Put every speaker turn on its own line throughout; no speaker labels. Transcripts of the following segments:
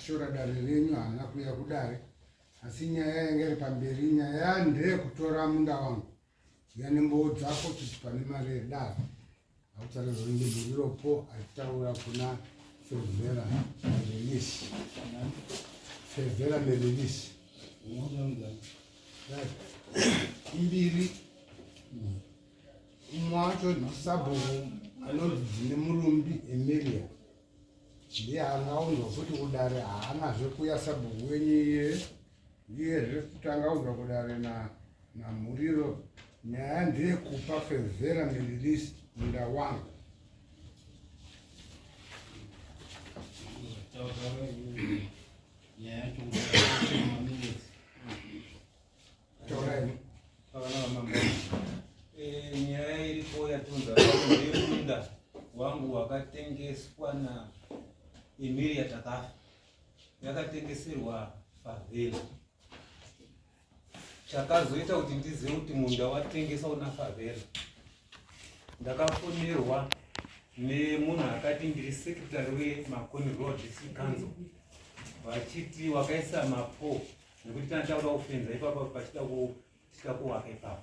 Ashora dare renyu, haana kuuya kudare, asi nyaya yanga iri pamberi, nyaya ndeyekutora munda wangu. Uya nemboo dzako kuti pane mari yedare. Akutaura ndimuriropo achitaura kuna Fevera Melelisi. Fevera Melelisi. Imbiri. Umwe wacho ndisabhuku anonzi Dzine Murumbi Emilia. Ndiye angaunzwa futi kudare, haanazve kuya sabhuku wenyu iye. Ndiyezve futi angaunzwa kudare na naMuriro. Nyaya ndeyekupa Fevera Melilisi munda wangu.
Nyaya yacho maminutes.
Taurai.
Vana vamambo. Eh, nyaya iripo yatunza ndeyemunda wangu wakatengeswa na Emilia Takafa. Yakatengeserwa Favela. Chakazoita kuti ndizive kuti munda watengeswa una Favela. Ndakafonerwa nemunhu akati ndiri secretary weMakoni Road District Council vachiti wakaisa mapo nekuti tanga takuda kufenza ipapo pachida tichida kuwaka ipapo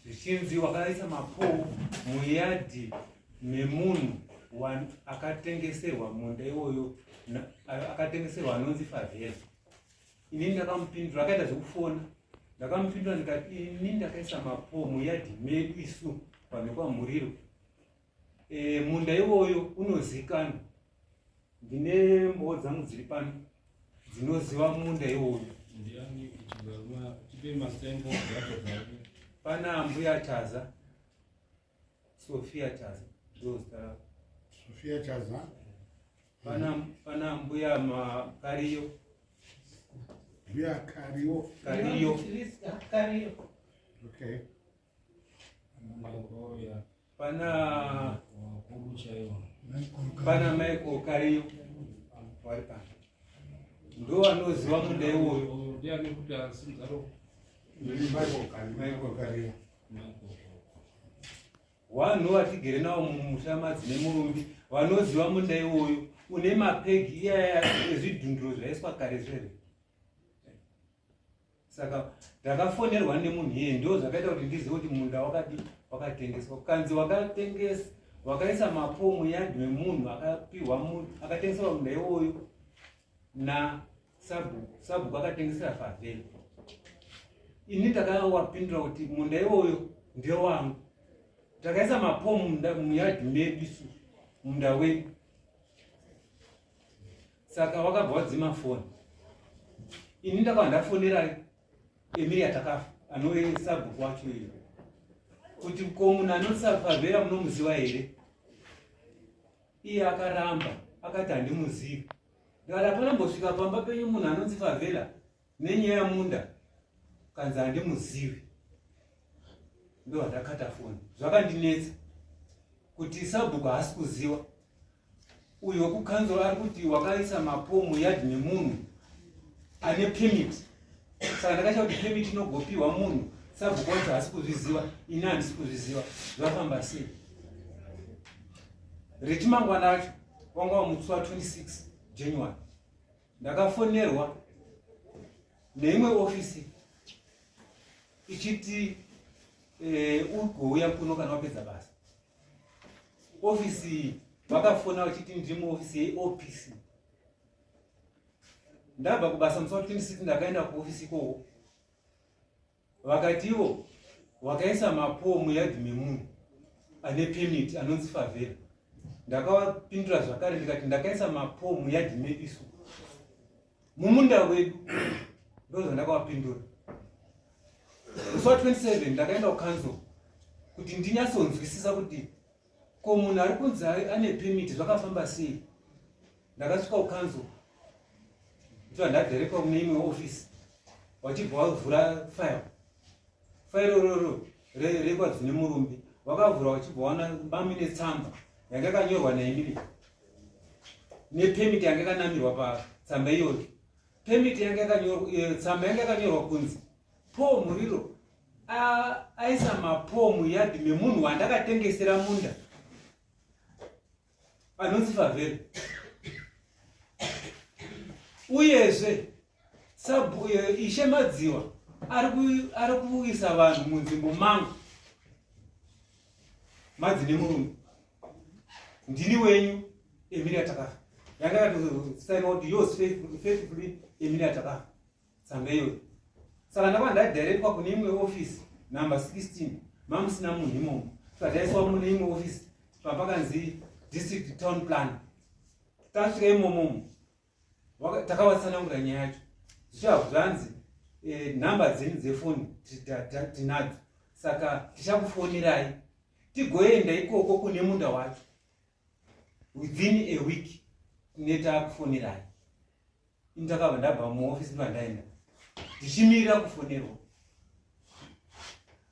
zvichinzi wakaisa mapo muyadhi memunhu akatengeserwa munda iwoyo akatengeserwa anonzi favhela. Ini ndakamupindura, akaita zvekufona, ndakamupindura ndikati ini ndakaisa mapo muyadhi medu isu vanhu vekwaMuriro. E, munda iwoyo unozikanwa, ndine mboo dzangu dziri pano dzinoziva munda iwoyo. Pana ambuya Chaza, Sofia Chaza ndo zita ravo.
Sofia Chaza.
Pana mbuya Makariyo.
Mbuya Kariyo.
Kariyo.
Kariyo.
Okay.
Pana pana Michael Kariyo wari pano ndo vanoziva munda iwoyo.
Ndiani kuti asinzaro?
Michael Kariyo.
Vanhu vatigere navo mumusha madzine murumbi vanoziva munda iwoyo une mapegi iyaya ezvidhunduro zvaiswa kare zvere. Saka ndakafonerwa nemunhu iye, ndo zvakaita kuti ndizive kuti munda wakadi wakatengeswa. Kanzi wakatengesa, wakaisa mapomu yadhi memunhu akapiwa akatengeserwa munda iwoyo na sabhuku. Sabhuku akatengesera Favhela. Ini ndakawapindura kuti munda iwoyo ndewangu, takaisa mapomu muyadhi medu isu munda wedu. Saka wakabva wadzima foni. Ini ndakabva ndafonera Emilia Takafa anove sabhuku wacho iyo kuti ko munhu anosafavhera munomuziva here? Iye akaramba akati handimuzivi. Ndikati hapana mbosvika pamba penyu munhu anonzi Favhela nenyaya yamunda, kanzi handimuzivi. Ndo ndakata foni. Zvakandinetsa kuti sabhuku haasi kuziva uyu wekukanzuro ari kuti wakaisa mapomu yadhi nemunhu ane permit. Saka ndakacha kuti permit inogopiwa munhu, sabhuku wacho haasi kuzviziva, ini handisi kuzviziva, zvafamba sei? Rechimangwana acho wanga wamusi wa 26 January, ndakafonerwa neimwe ofisi ichiti ugouya kuno kana wapedza basa. Ofisi vakafona vachiti ndiri muofisi yeOPC. Ndabva kubasa musi wa 26 ndakaenda kuofisi ikoko, vakati ivo wakaisa mapo muyadhi memunhu ane permit anonzi Favhela. Ndakavapindura zvakare ndikati ndakaisa mapo muyadhi medu isu mumunda wedu, ndozvandakavapindura. Musi wa 27 ndakaenda kucouncil kuti ndinyatsonzwisisa kuti ko munhu ari kunzi ane permit zvakafamba sei. Ndakasvika kucouncil ndiva ndadherekwa kune imwe ofisi, vachibva vavhura file file roro rekwaDzine Murumbi, vakavhura vachibva wana bamine tsamba yanga yakanyorwa naEmily nepemiti yanga yakanamirwa patsamba iyoyo. Pemiti yanga yakanyorwa, tsamba yanga yakanyorwa kunzi Paul Muriro aisa mapo muyadhi memunhu wandakatengesera munda anonzi Favhera. Uyezve sabu eh, Ishe Madziwa ari kuisa vanhu munzvimbo mangu madzi nemurume ndini wenyu Emilia Takafa yanga yakatosaina kuti yours faithfully Emilia Takafa tsamba iyoyo saka ndakava ndadirectwa kune imwe office number 16 mamusina munhu imomo saka taiswa mune imwe office papakanzi district town plan tasvika imomomo takavatsanangura nyaya yacho zvichava zvanzi eh, nhamba dzenyu dzefoni tinadzo saka tichakufonirai tigoenda ikoko kune munda wacho within a week tine takufonirai ini ndakabva ndabva muofisi ndovandaenda ndichimirira kufonerwa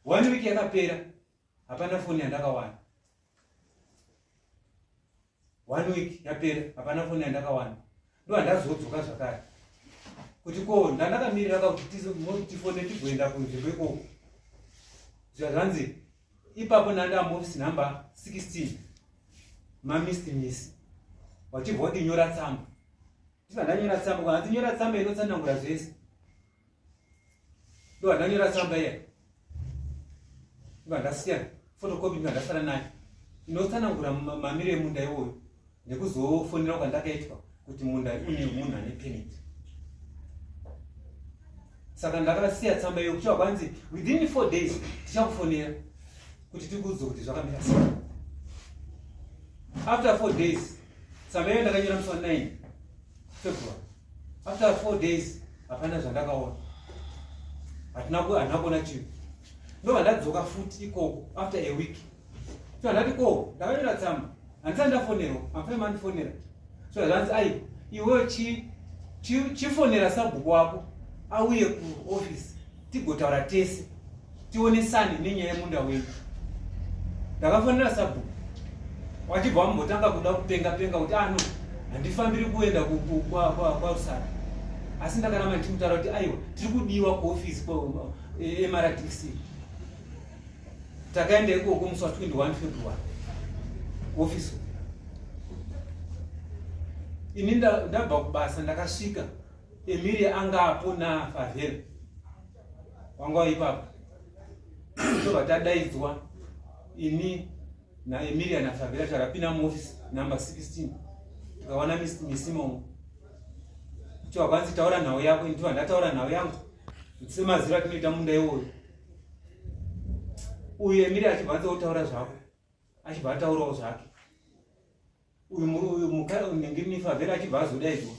one week yakapera hapana foni yandakawana one week yapera hapana foni yandakawana ndo handazodzoka zvakare kuti ko ndandakamirira ka kuti tifone tigoenda kunzvimbo ikoko zvazvanzi ipapo ndanda muofisi number 16 mamist misi wachibva wati nyora tsamba ndibva ndanyora tsamba kwanzi nyora tsamba inotsanangura zvese ndobva ndanyora tsamba iya ndobva ndasiya photocopy ndobva ndasara nayo inotsanangura mamiro emunda iwoyo nekuzofonera kwandakaitwa kuti munda une munhu ane permit saka ndakasiya tsamba iyo kuchiva kwanzi within four days tichakufonera kuti tikuudze kuti zvakamira sei after four days tsamba iyo ndakanyora musi wa 9 February after four days hapana zvandakaona hatina handina kuona chinhu ndobva ndadzoka futi ikoko after a week so ndati ko ndakanyora tsamba handisati ndafonerwa amfai mandifonera so zvanzi ai iwewe chifonera sabhuku wako auye kuoffice tigotaura tese tionesane nenyaya yemunda wenyu ndakafonera sabhuku wachibva wambotanga kuda kupenga penga kuti ano ah, handifambiri kuenda kwarusara asi ndakaramba ndichimutaura kuti aiwa tiri kudiwa kuofisi kwemrdc eh, takaenda ikoko musi wa 21 february kuofisi ini ndabva kubasa ndakasvika Emilia anga apo naFavela wanga waipapo tobva tadaidzwa ini naEmilia naFavela takapinda muoffice number 16 tikawana misimomo tiwa kwanzi taura nhau yako ini tiwa ndataura nhau yangu semaziro atinoita munda iwoyo uyu Emilia achibva anzi otaura zvako achibva ataurawo zvake uyu uyu Favela achibva azodaidzwa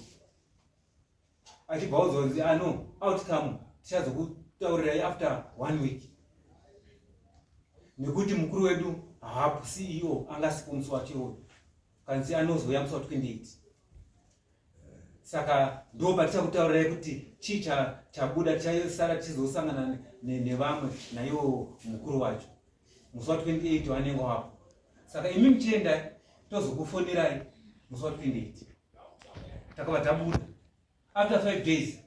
achibva auzwa kunzi ano ah, outcome tichazokutaurirai after one week nekuti mukuru wedu haapo ceo anga asipo musi wacho iwoyo kanzi anozouya musi wa 28 saka ndo patichakutaurirai kuti chii chabuda tichasara tichizosangana nevamwe naiwo mukuru wacho musi wa 28 wanenge wapo saka imi muchienda tozokufonerai musi wa 28 takabva tabuda after 5 days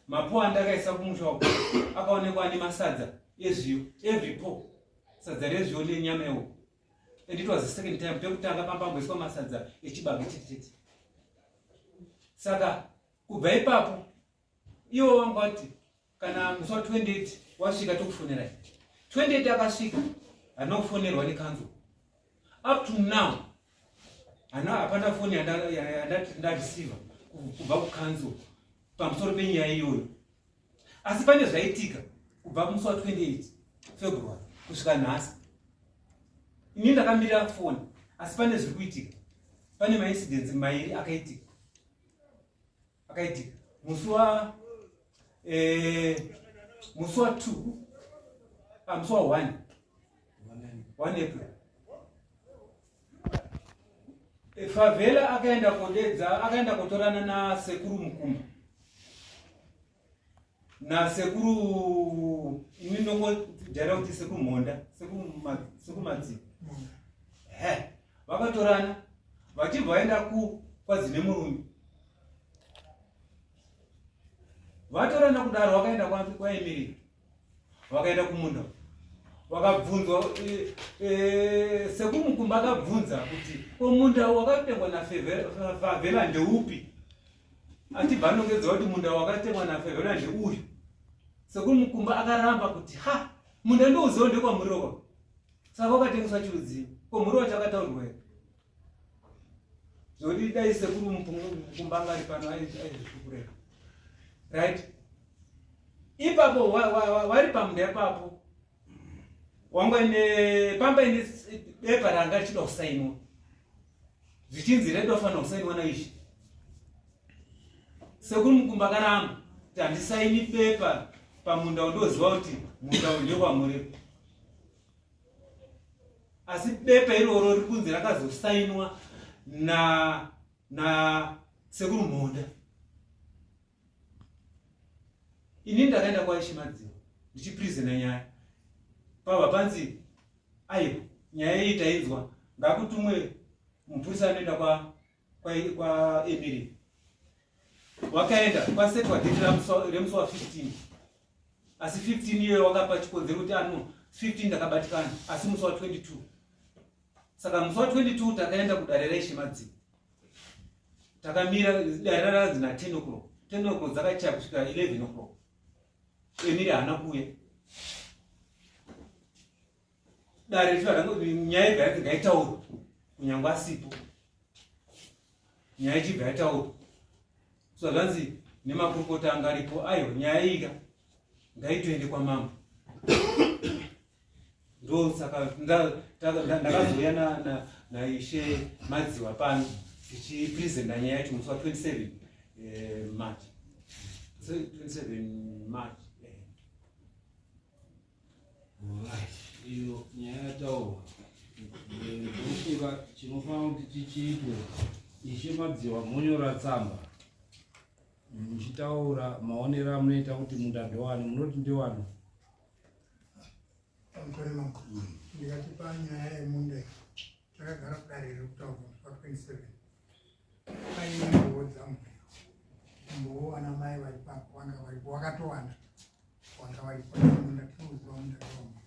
mapo andakaisa kumusha wako akaonekwa ane masadza ezviyo every po sadza rezviyo nenyama yehuku and it was the second time pekutanga pambamboiswa masadza echibage chete chete saka kubva ipapo ivo vanga vati kana musi wa 28 wasvika tokufonerai 28 akasvika handina kufonerwa nekanzuro up to now hana hapana foni yandareceiva kubva kukanzuro pamusoro penyaya iyoyo asi pane zvaitika kubva musi wa 28 february kusvika nhasi ini ndakamirira foni asi pane zviri kuitika pane maincidents mairi akaitika akaitika musi wa eh, musi wa 2 ah, musi wa 1 1 April eh, Favela akaenda kodedza akaenda kotorana nasekuru Mukumba nasekuru ini ndongojaira kuti sekuru Mhonda sekuru Madziva he vakatorana vachibva vaenda kwadzine murume vatorana kudaro vakaenda kwaemirira vakaenda kumunda vakabvunzwa e, e, sekuru mukumba akabvunza kuti ko munda wakatengwa nafavhela ndeupi Achibva anongedza kuti munda wakatemwa naFevhera ndeuyu. Sekuru Mukumba akaramba kuti ha munda ndouziva ndekwaMurirowa. Saka wakatengeswa chirudzii? Ko Murirowa chakataurwa here? Zvekuti dai sekuru Mukumba anga ari pano aizvikureva. Right? Ipapo wari pamunda ipapo wanga ine pamba ine bepa ranga richida kusainwa zvichinzi reda kufanira kusainwa naishe sekuru Mukumba akaramba kuti handisaini bepa pamunda undoziva kuti munda uyu ndekwamuripo asi bepa iroro riri kunzi rakazosainwa na na sekuru Mhonda. Ini ndakaenda kwaIshe Madziwa ndichipresenta nyaya, pabva panzi aiwa nyaya iyi tainzwa, ngakutumwe mupurisa anoenda kwa kwa Emily. Wakaenda kwasetwa date remusi wa 15, asi 15 iyoyo wakapa chikonzero kuti ano 15 ndakabatikana, asi musi wa 22. Saka musi wa 22 takaenda kudare raIshe Madziwa, takamira dare raranzi na 10 o'clock. 10 o'clock dzakachaya kusvika 11 o'clock, Emiri haana kuuya dare. Nyaya ibva yanzi ngaitaurwe kunyange asipo, nyaya ichibva yataurwa. So zvanzi nemakurukota anga aripo, aiwa nyaya iyika ngaitoende kwamambo. Ndo saka ndakazouya naIshe Madziwa pano tichipresenta nyaya yacho musi wa 27 March, 27 March.
Right. Iyo nyaya yataurwa, ndofunga chinofanira kuti chichiitwe, Ishe Madziwa, monyora tsamba muchitaura maonero amunoita kuti munda ndewani, munoti ndewani.
Pamusoro mambo, ndikati panyaya yemunda iyi, takagara kudare riri kutaurwa musi wa 27, paine mbowo dzambuya mbowo, ana mai vari papo vanga varipo wakatowanda, wanga varipo. Munda tinouziva, munda ndewamuya.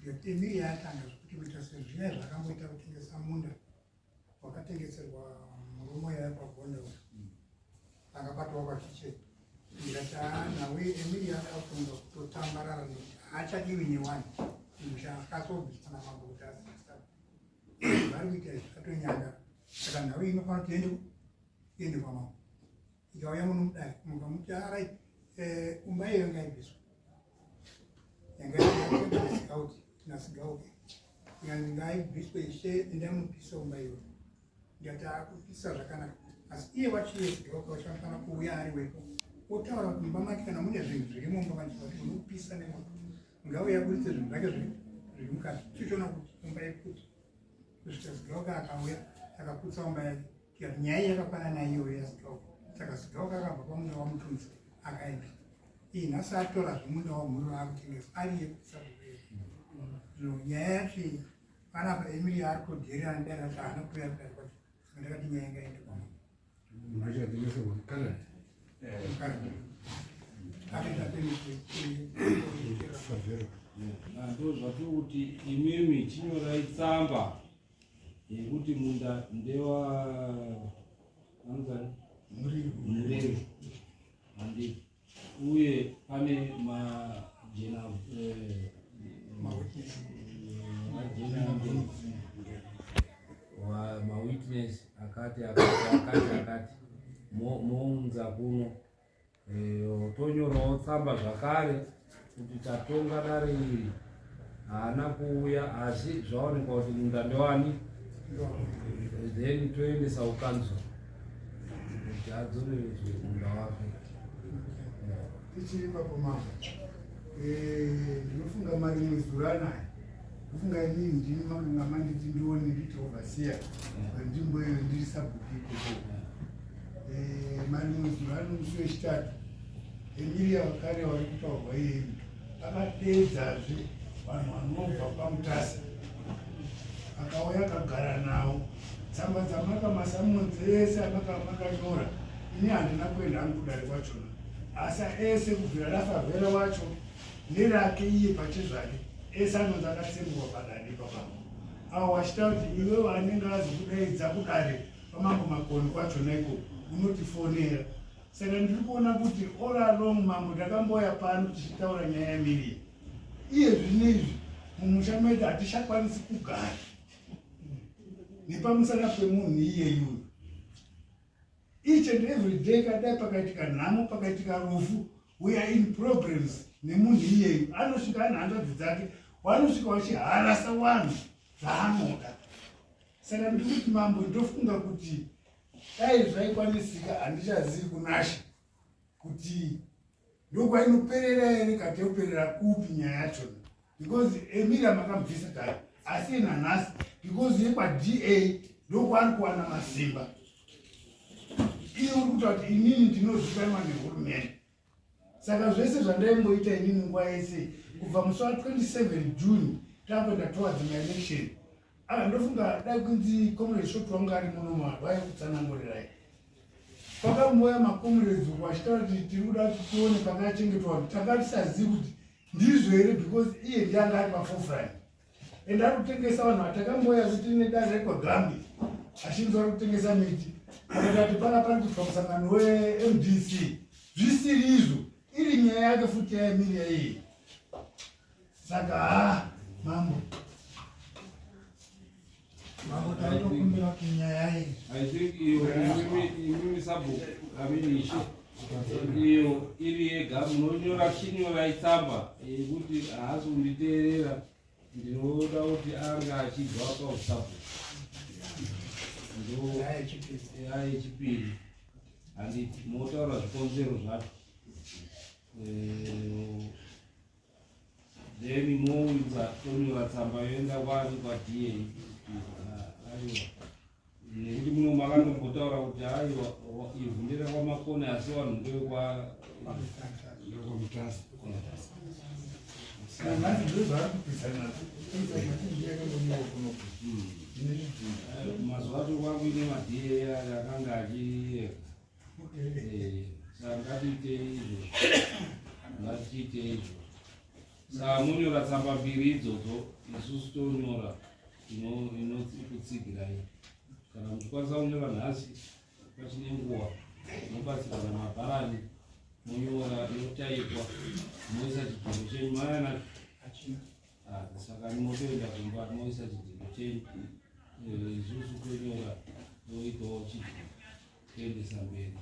Ndikati Emiri yatanga zvekuti kuita sezviya zvakamboita kutengesa munda wakatengeserwa murume yaya pagonda uyu akabatwa kwachiche. Ndikati nawe Emiri akafunga kutotambarara nekuti haachadiwi newani musha, akasobviswa namambo kuti asisa vari kuita izvi, atonyanga. Saka nhau iyi inofanira kuti iende kwamambo. Ikauya muno mudare, mukamuti arai umba iyo ngaibviswa, yanga nasigauke, ikanzi ngaibviswe. Ishe, endai munopisa umba iyoyo. Ndikati akupisa zvakanaka, asi iye wacho, iye Sigauke wacho, anofanira kuuya ari wepo otaura kuti mumba make kana mune zvinhu zvirimo mumba macho kuti munopisa nemoto, ngauye aburitse zvinhu zvake zviri mukati, tichiona kuti umba yekuti kusvika Sigauke akauya akaputsa umba yake. Tikati nyaya iyi yakafanana iyoyo yaSigauke. Saka Sigauke akabva pamunda waMutunzi akaenda. Iyi nhasi atora zvemunda waMhuriro akutengesa ari yekupisa. Zvino nyaya yacho iyi panapa, Emily ari kudherera nedare racho, haana kuuya kudare kwacho. Saka ndakati nyaya ingaende kwamambo.
Machatengeserwa mukanada.
Akaita permit.
Favhero.
Ndo zvatiri kuti imimi chinyorai tsamba yekuti munda ndewa anozani Mureri, handiti? Uye pane majena majena mawitness akati akati akati akati, mounza kuno. Tonyorawo tsamba zvakare kuti tatonga dare iri, haana kuuya, asi zvaonekwa kuti munda ndewani, then toendesa kukanzuro kuti adzoreredzwe munda wake.
Tichiri ipapo mambo, ndinofunga marimwe zuro anaya, ndofunga inini ndini mamanga manditi ndione nditi overseer panzvimbo iyo, ndiri sabhuku ikoko. Marimwe zuro ano, musi wechitatu, Emiria wakare wari kutaurwa iyeni akadeedzazve vanhu vanobva kwaMutasa, akauya akagara nawo. Tsamba dzamaka masummons ese amakanyora, ini handina kuenda hangu kudare kwachona, asi ese kubvira raFavhera wacho nerake iye pachezvake, ese anonzi akatsemurwa padare ipapapo. Avo vachitaura kuti iwewe anenge azi kudaidza kudare pamambo Makoni kwachona ikoko.
Unotifonera. Saka ndiri kuona kuti all along, mambo, takamboya pano tichitaura nyaya yaMiriam. Iye zvino izvi mumusha medu hatichakwanisi kugara nepamusana pemunhu iyeyuyu. Each and every day, kadai pakaitika nhamo, pakaitika rufu, we are in problems nemunhu iyeyu. Anosvika ane hanzvadzi dzake, wanosvika wachiharasa vanhu zvaanoda. Saka ndiri kuti, mambo, ndofunga kuti dai zvaikwanisika, handichazivi kunashe kuti ndokwainoperera here, kati yoperera kupi nyaya yachona, because Emilia makamubvisa kare, asi nanhasi because yekwaDA ndokwaari kuwana masimba. Iye uri kuta kuti inini ndinozikanwa nehurumende, saka zvese zvandaimboita inini nguva yese kubva musi wa27 June takuenda towards maelection. Ah, ndofunga dai kunzi Comrade Short wanga ari muno, vaikutsanangurirai. Pakamboya macomrades uku achitaura kuti tiri kuda kuti tione pakachengetwa, tanga tisazivi kuti ndizvo here, because iye ndianga ari paforefront and ari kutengesa vanhu. Vatakamboya kuti tine dare rekwaGambi, achinzi vari kutengesa miti, akatati pana pari kuitwa musangano weMDC, zvisiri izvo, iri nyaya yake futi yaEmilia iyi. Saka ha, mambo.
Mambo, taitokumbira kuti nyaya iyi
I think iyo imimi sabhuku, I mean ishe, iyo iri yega munonyora, chinyorai tsamba yekuti haasi kunditeerera, ndinoda kuti ange achibva pausabhuku. Ndo
nyaya yechipiri.
Nyaya yechipiri, handiti motaura zvikonzero zvacho, then mounza, tonyora tsamba yoenda kwani, kwaDA, aiwa, nekuti muno makandombotaura kuti aiwa, ivhu nderekwaMakone, asi vanhu ndewekwa
NdekwaMutasa.
Nhasi ndozvaari kupesana nazvo.
Mazuva acho kwakuine maDA akanga achiyeka. Saka ngatiitei izvozvo, ngatichiitei izvozvo. Saka monyora tsamba mbiri idzodzo, isusu tonyora inokutsigirai. Kana muchikwanisa kunyora nhasi pachine nguva, mobatsirana mabharani, monyora, yotaipwa, moisa chidhindo chenyu. Maya nacho? Ah, saka motoenda kumba, moisa chidhindo chenyu. Isusu tonyora, toitawo chidhindo, toendesa mberi.